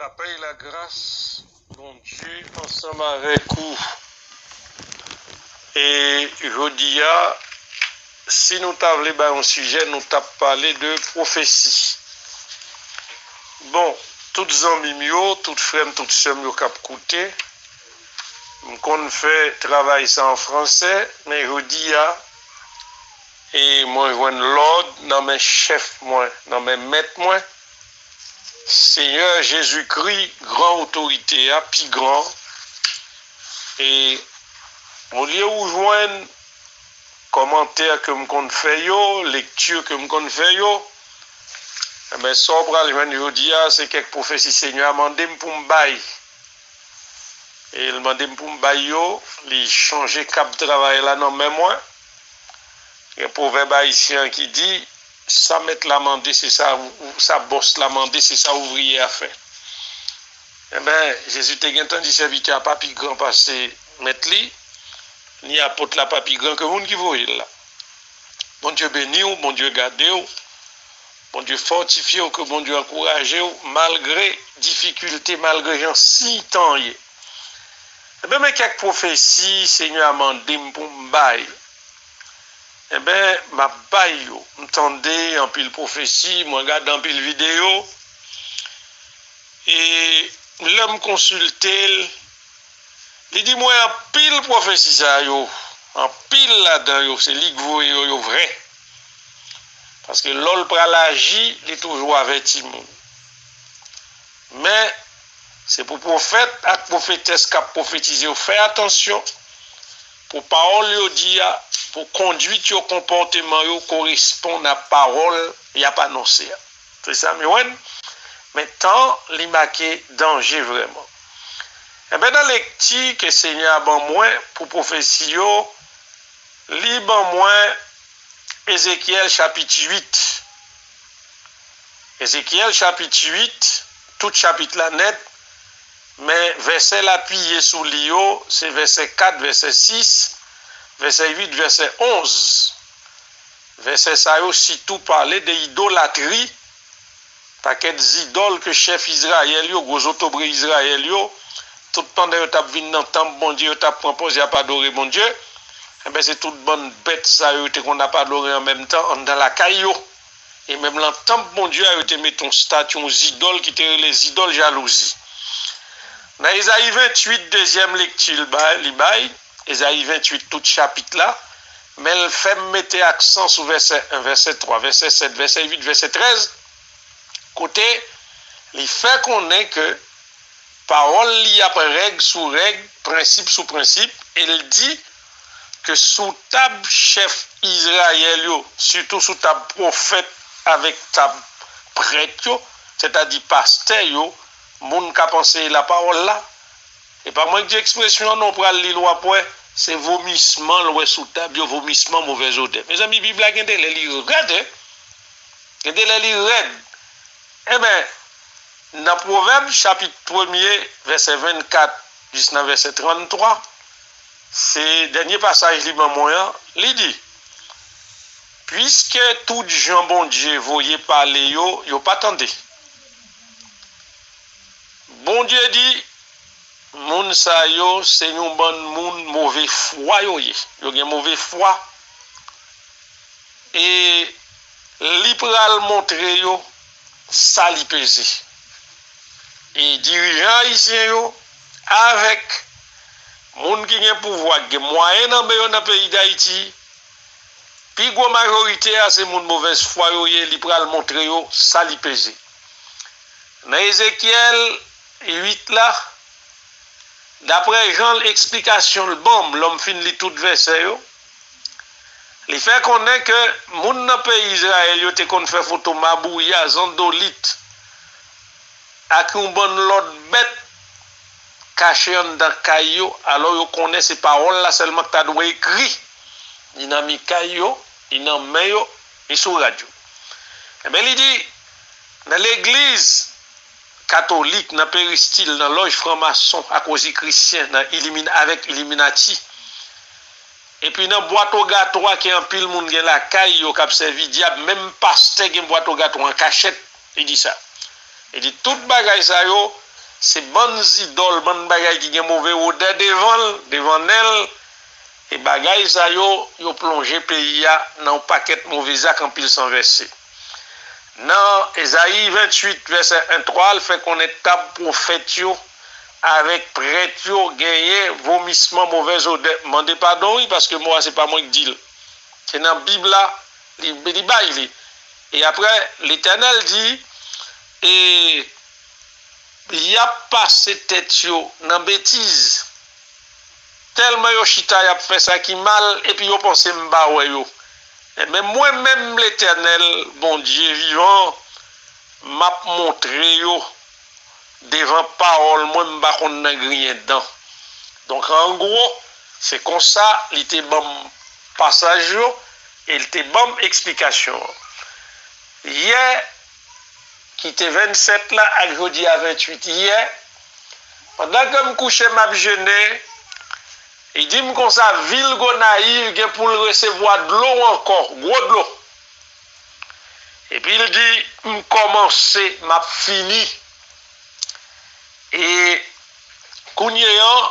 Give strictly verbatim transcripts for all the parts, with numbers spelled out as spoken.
Lapè e lagras Bondye ansanm avèk ou. E jodi a, si nou ta vle bay yon sijè, nou t ap pale de pwofesi. Bon, tout zanmi m yo, tout frè m, tout sè m yo k ap koute, m konn fè travay sa an fransè, men jodi a, e mwen jwenn lòd nan men chèf mwen, nan men mèt mwen, Senyè Jezikri, gran otorite a, pi gran. E olye ou jwenn kòmantè ke m konn fè yo, lekti ke m konn fè yo, enben, sa w pral jwenn jodi a, se kèk pwofesi Senyè a mande m pou m bay. E l mande m pou m bay yo, li chanje kab travay la nan men mwen. Gen pwovèb ayisyen an ki di, sa mèt la mande, se sa, sa bòs la mande, se sa ouvriyè a fè. Enben, Jezi te gentan di sèvitè a pa pi gran pase mèt li, ni apot la pa pi gran ke moun ki voye l la. Bondye beni w, Bondye gade w, Bondye fòtifye w, ke Bondye ankouraje w, malgre difikilte, malgre jan siy tan an ye. Enben, men kèk pwofesi Senyè a mande m pou m bay. Enben, m ap bay yo. M tande anpil pwofesi, mwen gade anpil videyo. E lè m konsilte l, li di mwen anpil pwofesi sa yo, anpil ladan yo, se li k voye yo, yo vrè. Paske lè l pral aji, li toujou avèti moun. Men, se pou pwofèt ak pwofetès k ap pwofetize yo fè atansyon pou pawòl yo di a, pou kondwit yo, konpòteman yo koresponn a pawòl y ap anonse a. Se sa m jwenn. Men tan li make danje vrèman. Enben, nan lekti ke Senyè a ban mwen pou pwofesi yo, li ban mwen Ezekyèl chapit uit. Ezekyèl chapit uit, tout chapit la nèt, men vèsè l apiye sou li yo, se vèsè kat, vèsè sis, vèsè uit, vèsè onz. Vèsè sa yo sitou pale de idolatri, pakèt zidòl ke chèf Izrayèl yo, gwo zotobre Izrayèl yo, tout pandan yo t ap vin nan tanp Bondye, yo t ap pran pòz y ap adore Bondye, enben, se tout bann bèt sa yo, yo te konn ap adore an menm tan anndan lakay yo. E menm lan tanp Bondye a, yo te mete yon estati, yon zidòl ki te rele zidòl jalouzi. Nan Ezayi venntuit, dezyèm lekti l bay, li bay, Ezayi venntuit, tout chapit la, men l fè m mete aksan sou vèsè en, vèsè twa, vèsè sèt, vèsè uit, vèsè trèz, kote li fè konnen ke pawòl li ap règ sou règ, prensip sou prensip, e l di ke sou tab chèf Izrayèl yo, sitou sou tab pwofèt avèk tab prèt yo, sètadi pastè yo, moun k ap anseye lapawòl la, e pa mwen k di ekspresyon an non, w pral li l, w ap wè, se vomisman l wè sou tab yo, vomisman, movèz odè. Mezanmi, Bib la gen de lè li rèd, en! Gen de lè li rèd. Enben, nan Pwovèb chapit premye, vèsè vennkat jis nan vèsè tranntwa, se dènye pasaj li ban mwen an, li di, piske tout jan Bondye voye pale yo, yo pa tande. Bondye di, moun sa yo se yon bann moun move fwa yo ye. Yo gen move fwa. E li pral montre yo sa li peze. E dirijan ayisyen yo, avèk moun ki gen pouvwa, ki gen mwayen nan men yo nan peyi Dayiti, pi gwo majorite a se moun movèz fwa yo ye, li pral montre yo sa li peze. Nan Ezekyèl uit la, daprè jan l, eksplikasyon l ban m, lè m fin li tout vèsè yo, li fè konnen ke moun nan peyi Izrayèl yo te konn fè foto mabouya, zandolit, ak yon bann lòt bèt kache anndan kay yo, alò yo konnen se pawòl la sèlman k ta dwe ekri, ni nan mi kay yo, ni nan men yo, ni sou rad yo. Enben, li di, nan legliz katolik, nan peristil, nan lòj franmason, akozi krisyen, nan ilimin-, avèk iliminati, epi nan bwat ogatwa ke anpil moun gen lakay yo k ap sèvi dyab, menm pastè gen bwat ogatwa an kachèt, li di sa. Li di, tout bagay sa yo, se bann zidòl, bann bagay ki gen move odè devan l, devan nen l, e bagay sa yo, yo plonje peyi a nan yon pakèt move zak, anpil san vèse. Nan Ezayi venntuit, vèsè en twa, l fè konnen tab pwofèt yo avèk prèt yo genyen vomisman, movèz odè. Mande padon, wi, paske mo a se pa mwen ki di l. Se nan Bib la, li, li bay li. E apre, Letènèl di, e y ap pase tèt yo nan betiz. Tèlman yo chita, y ap fè sa ki mal, epi yo panse m pa wè yo. Ebyen, mwen menm, Letènèl, Bondye vivan, m ap montre yo devan pawòl mwen, m pa konn nan griyen dan. Donk, an gwo, se konsa li te ban m pasaj yo e li te ban m eksplikasyon an. Yè, ki te vennsèt la, ak jodi a venntuit, yè, pandan ke m kouche, m ap jene, li di m konsa, vil Gonayiv gen pou l resevwa dlo ankò, gwo dlo. Epi l di, m kòmanse, m ap fini. E kounye an,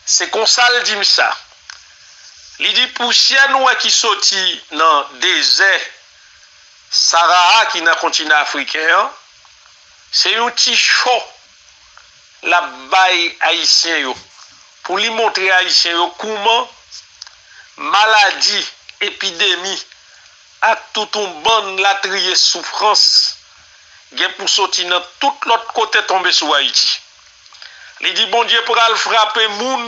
se konsa l di m sa. Li di, pousyè nou wè ki soti nan dezè Sahara ki nan kontinan afriken an, se yon ti cho l ap bay Ayisyen yo, pou li montre Ayisyen yo kouman maladi, epidemi, ak tout yon bann latriye soufrans gen pou soti nan tout lòt kote tonbe sou Ayiti. Li di Bondye pral frape moun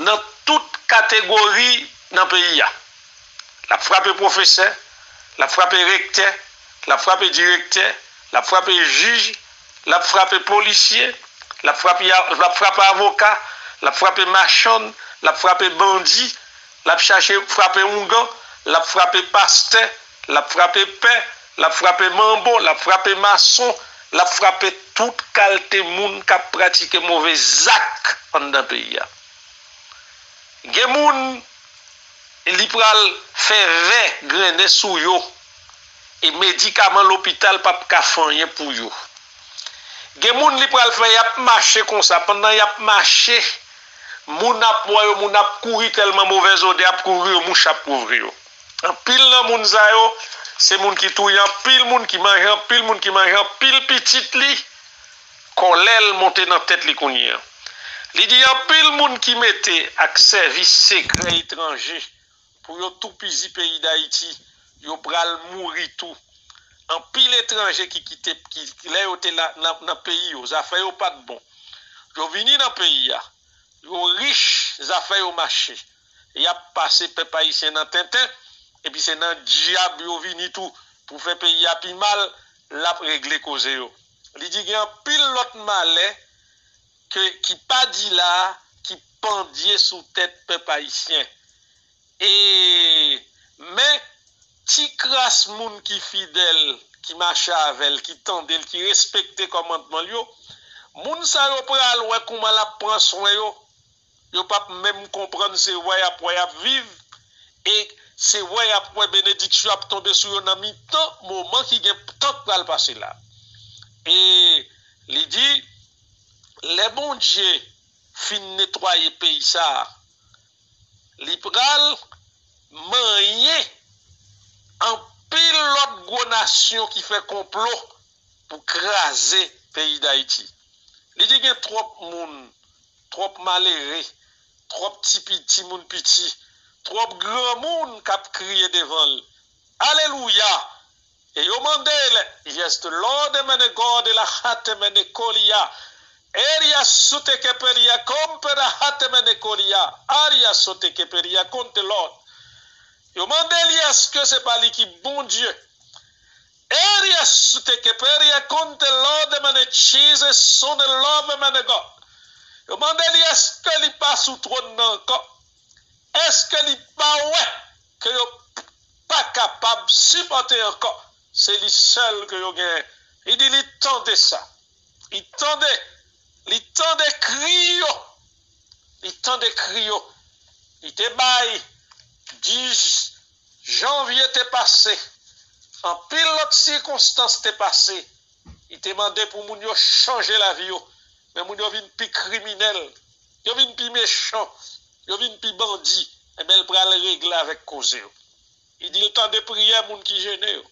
nan tout kategori nan peyi a. L ap frape pwofesè, l ap frape rektè, l ap frape direktè, l ap frape jij, l ap frape polisye, l ap frape, l ap frape avoka, l ap frape machann, l ap frape bandi, l ap chache frape oungan, l ap frape pastè, l ap frape pè, l ap frape manbo, l ap frape mason, l ap frape tout kalte moun k ap pratike move zak anndan peyi a. Gen moun, li pral fè vè grennen sou yo, e medikaman lopital p ap ka fè anyen pou yo. Gen moun, li pral fè y ap mache konsa, pandan y ap mache, moun ap wè yo, moun ap kouri tèlman movèz odè ap kouvri yo, mouch ap kouvri yo. Anpil nan moun sa yo, se moun ki touye anpil moun, ki manje anpil moun, ki manje anpil pitit li, kòlè l monte nan tèt li kounye a. Li di anpil moun ki mete ak sèvis sekrè etranje pou yo toupizi peyi Dayiti, yo pral mouri tou. Anpil etranje ki kite, ki, lè yo te la, nan, nan peyi yo, zafè yo pa t bon. Yo vini nan peyi a, yo rich, zafè yo mache. Y ap pase pèp ayisyen nan tenten, epi se nan dyab yo vini tou pou fè peyi a pi mal, l ap regle koze yo. Li di gen anpil lòt malè ke, ki pa di la, ki pandye sou tèt pèp ayisyen. E, men, ti kras moun ki fidèl, ki mache avè l, ki tande l, ki respekte kòmandman l yo, moun sa yo pral wè kouman l ap pran swen yo. Yo p ap menm konprann se wè y ap wè y ap viv, e se wè y ap wè benediksyon ap tonbe sou yo nan mitan moman ki gen tan k pral pase la. E li di, lè Bondye fin netwaye peyi sa a, li pral manyen anpil lòt gwo nasyon ki fè konplo pou kraze peyi Dayiti. Li di gen twòp moun, twòp malere, twòp ti pi, timoun piti, twòp granmoun k ap kriye devan l. Alelouya! E yo mande l, Yes, the Lord, emene God, e la hate mene kolia. Eria suteke peria kompera hate mene kolia. Aria soteke peria konte Lord. Yo mande li, èske se pa li ki Bondye? Eria suteke peria konte Lord, emene Jesus, son de love, emene God. Yo mande li, èske li pa sou twòn nan ankò? Èske li pa wè ke yo pa kapab sipòte ankò? Se li sèl ke yo genyen. Li di li tande sa. Li tande. Li tande kri yo. Li tande kri yo. Li te bay dis janvye te pase. Anpil lòt sikonstans te pase. Li te mande pou moun yo chanje lavi yo, men moun yo vin pi kriminèl, yo vin pi mechan, yo vin pi bandi, enben l pral regle avèk koze yo. Li di l tande priyè moun ki jene yo.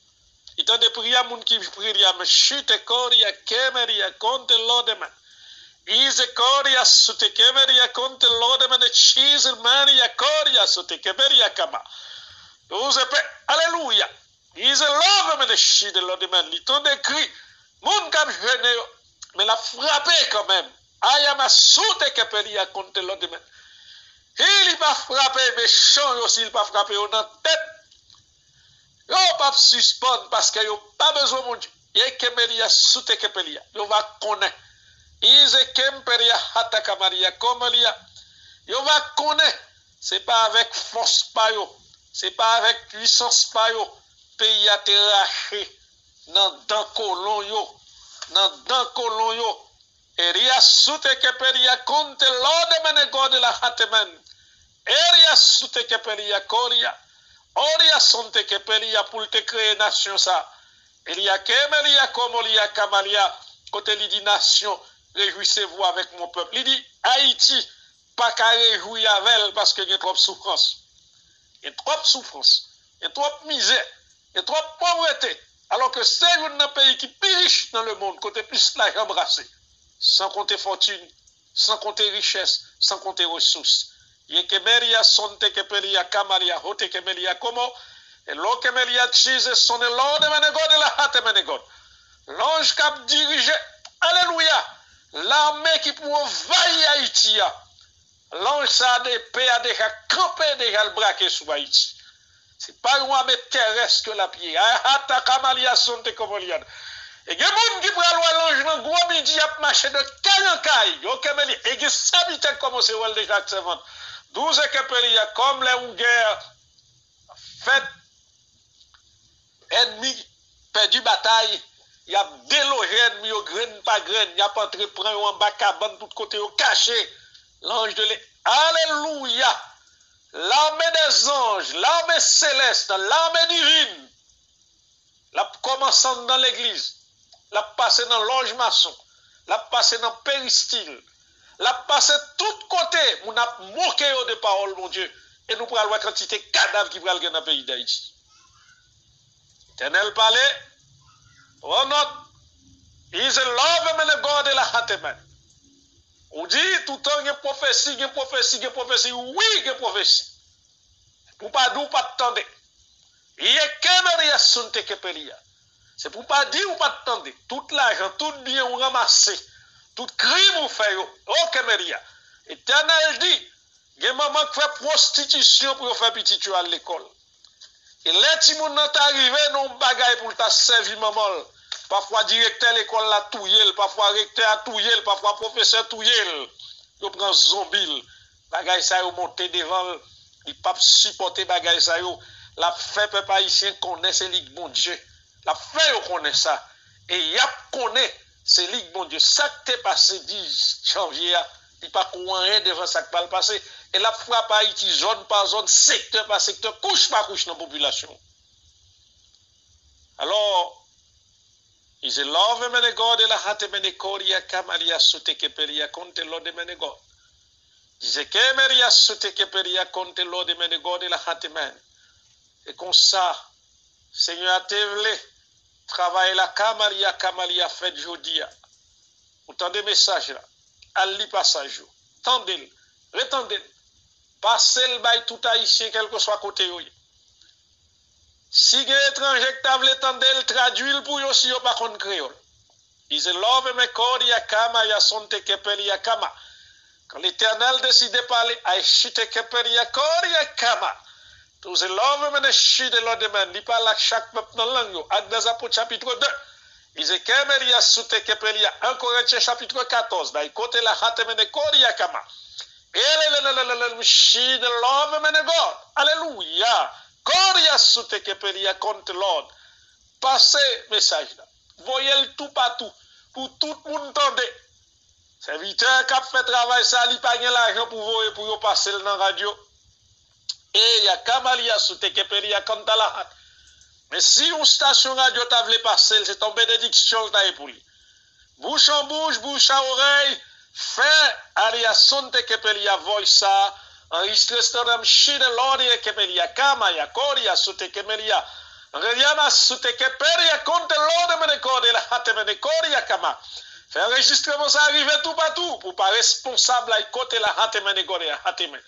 Li tande priyè moun ki priye a, men chite koria kemeria konte lodemen. Ize koria sute kemeria konte lodemen e chizil mania koria sute kemeria kama. Douze pe, aleluya. Ize love men e chide lodemen. Li tande kri moun k ap jene yo, men l ap frape kanmenm. Ayama sute kepelia konte lodemen. Si li pa frape mechan yo, si li pa frape yo nan tèt, yo p ap sispann paske yo pa bezwen Bondye. Ye kemelia sute kepelia. Yo va konnen. Ize kempelia hata kamalia komelia. Yo va konnen. Se pa avèk fòs pa yo. Se pa avèk pwisans pa yo. Peyi a te rache nan dan kolon yo. Nan dan kolon yo. Eria sute kepelia konte lode mene gode la hatemen. Eria sute kepelia koria. Oria sonte kepelia pou l te kreye nasyon sa. Elia kemelia komolia kamalia. Kote li di nasyon, réjouissez-vous avec mon peuple. Li di Ayiti pa ka rejwi avè l paske gen twòp soufrans. Gen twòp soufrans. Gen twòp mizè. Gen twòp povrete. Alò ke se youn nan peyi ki pi rich nan lemonn, kote plis lajan brase. San konte fòtin, san konte richès, san konte resous. Ye kemeria sonte kepelia kamalia hote kemelia komo. E lo kemelia chize sonnen lode menegod e la hate menegod. Lanj k ap dirije, alelouya, lame ki pou anvayi Ayiti a. Lanj sa a de pe a deja kanpe, deja l brake sou Ayiti. Se pa yon ame terès ke l ap ye. Ayahata kamalia sonte komolia. E gen moun ki pral wè lanj nan gwo midi ap mache de kay an kay. Yo kemeli. E gen sèvitè k kòmanse wè l deja ak sèvant. Douz e kepelia kòm lè yon gè fèt. Ènmi pèdi batay. Y ap deloje ènmi yo grenn pa grenn. Y ap antre pran yo anba kabann tout kote yo kache. Lanj de le. Alelouya! Lame dè zanj, lame selès, lame divin. L ap kòmanse anndan legliz. L ap pase nan lòj mason. L ap pase nan peristil. L ap pase tout kote moun ap moke yo de pawòl Bondye. E nou pral wè kantite kadav ki pral gen nan peyi Dayiti. Letènèl pale, pran nòt. Is a love and a God la hateman. Ou di, toutan gen pwofesi, gen pwofesi, gen pwofesi. Wi, gen pwofesi. Pou pa di w pa t tande. Ye kemeria sunte kepelia. Se pou pa di w pa t tande. Tout lajan, tout byen ou ranmase, tout krim ou fè yo. O kemeria. Etènèl di, gen manman k fè pwostitisyon pou yo fè pitit yo al lekòl. E lè timoun nan ta rive nan yon bagay pou l ta sèvi manman l, pafwa direktè lekòl la touye l, pafwa rektè a touye l, pafwa pwofesè touye l. Yo pran zonbi l. Bagay sa yo monte devan l. Li p ap sipòte bagay sa yo. L ap fè pèp ayisyen konnen se li k Bondye. L ap fè yo konnen sa. E y ap konnen se li k Bondye. Sa k te pase dis janvye a, li pa ko anyen devan sa k pral pase. E l ap frape Ayiti zòn pa zòn, sektè pa sektè, kouch pa kouch nan popilasyon. Alò, is a love mene God e la hate mene koria kamalia sute kepelia konte lode mene God. Dize kemeria sute kepelia konte lode mene God e la hate mene. E konsa, Senyè a te vle, travay la kamalia kamalia fèt jodi a. Ou tande mesaj la. Al li pasaj yo. Tande l. Retande l. Pase l bay tout Ayisyen, kèlkeswa kote yo ye. Si gen etranje k ta vle tande l, tradui l pou yo si yo pa konn kreyòl. Is a love me koria kama ya sonte kepelia kama. Kan Letènèl deside pale, ay chite kepelia koria kama. Is a love me ne chide lòdemen. Li pale ak chak pèp nan lang yo. Ak dan Zapot chapit de. Is a kemelia sute kepelia. En Korentyen chapit katòz. Day kote la hate mene koria kama. Elelelelelele, she the love mene God. Alelouya. Koria sute kepelia konte Lord. Pase mesaj la. Voye l toupatou pou tout moun tande. Sèvitè k ap fè travay sa, li pa gen lajan pou voye pou yo pase l nan radyo. E ya kamalia sute kepelia kanta la hat. Men si yon stasyon radyo ta vle pase l, se t on benediksyon l ta ye pou li. Bouch an bouch, bouch a orèy, fè Aria Sonte Kepelia voice sa, anrejistre Stardom Shide Lord e Kepelia Kama ya Koria Sute Kemelia, Angeliama Sute Kepelia Konte Lord Mene Kode la Hate Mene Koria Kama. Fè anrejistreman sa rive toupatou pou pa responsab la kote la Hate Mene Kode la Hate Men.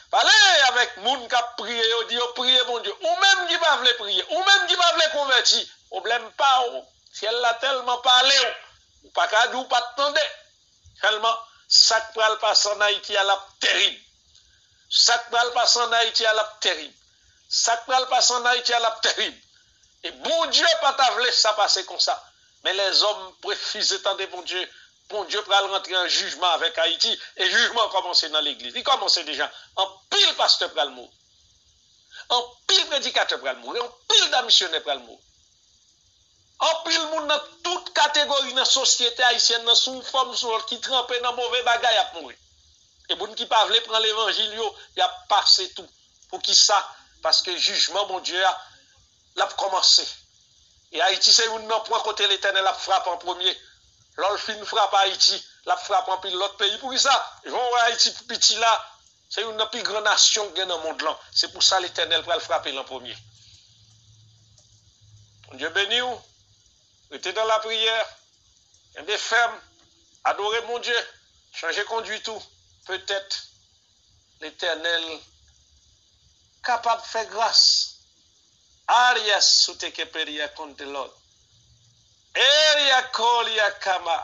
Pale avèk moun k ap priye yo, di yo priye Bondye. Ou menm ki pa vle priye, ou menm ki pa vle konvèti, pwoblèm pa w. Syèl la tèlman pale w, ou pa ka di w pa t tande. Sèlman, sa k pral pase ann Ayiti a l ap terib. Sa k pral pase ann Ayiti a l ap terib. Sa k pral pase ann Ayiti a l ap terib. E Bondye pa ta vle sa pase konsa. Men lèzòm refize tande Bondye. Bondye pral rantre an jijman avèk Ayiti. E jijman an kòmanse nan legliz. Li kòmanse deja. Anpil pastè pral mouri. Anpil predikatè pral mouri. Anpil damisyonè pral mouri. Anpil moun nan tout kategori nan sosyete ayisyèn nan, sou yon fòm sou lòt, ki tranpe nan move bagay, ap mouri. E moun ki pa vle pran levanjil yo, y ap pase tou. Poukisa? Paske jijman Bondye a, l ap kòmanse. E Ayiti se youn nan pwen kote Letènèl ap frape an premye. Lè l fin frape Ayiti, l ap frape anpil lòt peyi. Poukisa? Jan w wè Ayiti piti la, se youn nan pi gran nasyon k gen nan mond lan. Se pou sa Letènèl pral frape l an premye. Bondye beni w. Rete nan lapriyè. Kenbe fèm. Adore Bondye. Chanje kondwit ou. Petèt Letènèl kapab fè gras. Aria Sute Kepelia Konte Lord. Eria Kolia Kama.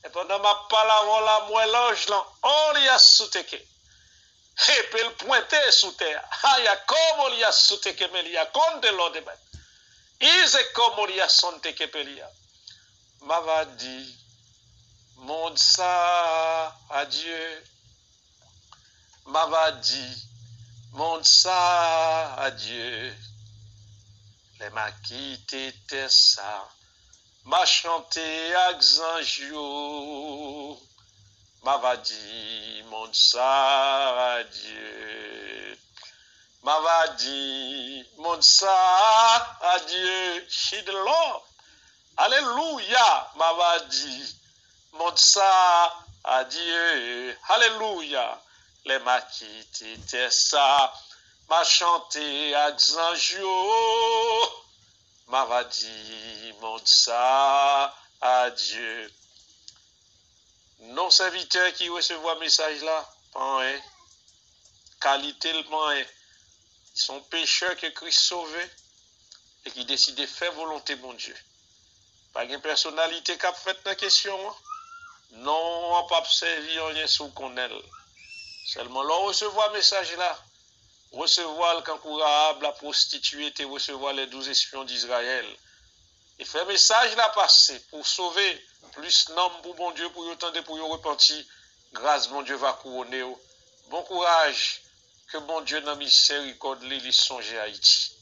E pandan m ap pale avè w la, m wè lanj lan, Oria Suteke. Epi l pwente sou tè a. Aya komolia Suteke Melia Konte Lord Amen. Ize komolia Sonte Kepelia. M ava di mond sa adye. M ava di mond sa adye. Lè m a kite tè sa, m a chante ak zanj yo. M ava di mond sa adye. M ava di mond sa adye. She the Lord. Alelouya. M ava di mond sa adye. Alelouya. Lè m a kite tè sa, m a chante ak zanj yo. M ava di mond sa adye. Non sèvitè ki resevwa mesaj la, pa anyen. Kalite l pa anyen. Se yon pechè ke Kris sove e ki deside fè volonte Bondye. Pa gen pèsonalite k ap fèt nan kesyon an. Non an p ap sèvi anyen si w konnen l. Sèlman lè w resevwa mesaj la, resevwa l kankou Rahab la pwostitye te resevwa les douze espions d'Israël. E fè mesaj la pase pou w sove plis nanm pou Bondye, pou yo tande, pou yo repanti. Gras Bondye va kouwone w. Bon kouraj. Ke Bondye nan mizèrikòd li, li sonje Ayiti.